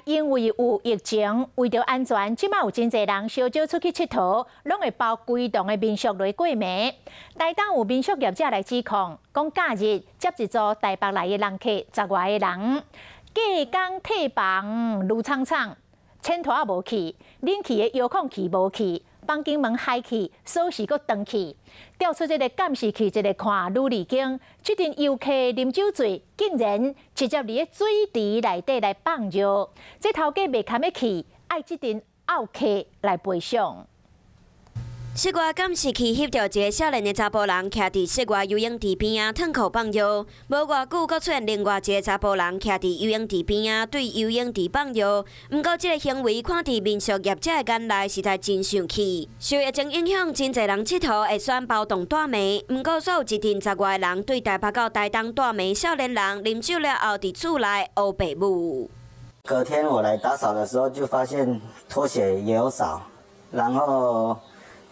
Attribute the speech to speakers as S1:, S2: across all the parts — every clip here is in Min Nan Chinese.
S1: 因為有疫情，為著安全，這馬有真濟人小少出去𨑨迌，攏會包規棟的民宿來過暝。台東有民宿業者來指控，講假日接一組台北來的人客十外个人，隔工退房愈氅氅，床拖仔無去，冷氣的遙控器無去，房間門開去，鎖匙閣斷去，調出這个監視器，一个看愈離經，這陣遊客啉酒醉，竟然直接佇咧水池內底來放尿，這頭家袂堪得去，愛這陣漚客來賠償。
S2: 室外監視器翕著一个少年的查埔人，徛佇室外游泳池邊仔褪褲放尿，無偌久，閣出現另外一个查埔人徛佇游泳池邊仔對游泳池放尿。毋過，這个行為看佇民宿業者的眼內，實在真生氣。受疫情影響，真濟人𨑨迌會選包棟蹛暝。毋過，煞有一陣十外个人對台北到台東蹛暝少年人啉酒了後，佇厝內烏白舞。
S3: 隔天我來打掃的時候，就發現拖鞋也有少，然後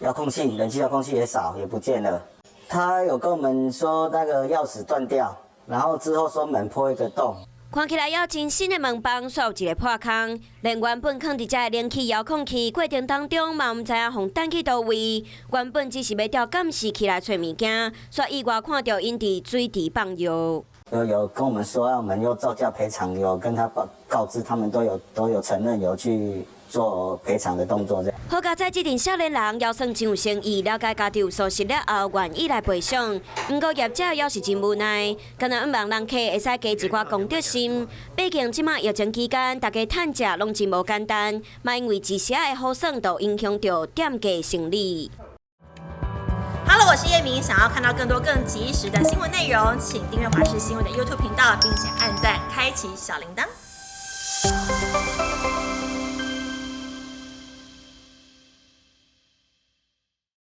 S3: 遙控器、冷氣遙控器也少，也不見了。他有跟我們說那個鑰匙斷掉，然後之後說門破一個洞。
S2: 看起來猶真新的門房，煞有一个破空，連原本囥佇遮的冷氣遙控器過程當中，嘛毋知影予擲去佗位。原本只是欲調監視器來揣物件，煞意外看著𪜶佇水池放尿。
S3: 有跟我們說，我們又照價賠償，有跟他報告知，他們都有承認有去做賠償的動作。這樣。
S2: 好佳哉，這陣少年人猶算真有誠意，了解家己有疏失了後，願意來賠償。毋過業者猶是真無奈，敢若向望人客會使加一寡公德心。畢竟這馬疫情期間，大家趁食攏真無簡單，莫因為一時仔的好耍，就影響著店家生理。
S4: Hello，我是葉明，想要看到更多更及時的新聞內容，請訂閱華視新聞的 YouTube 頻道，並且按讚，開啟小鈴鐺。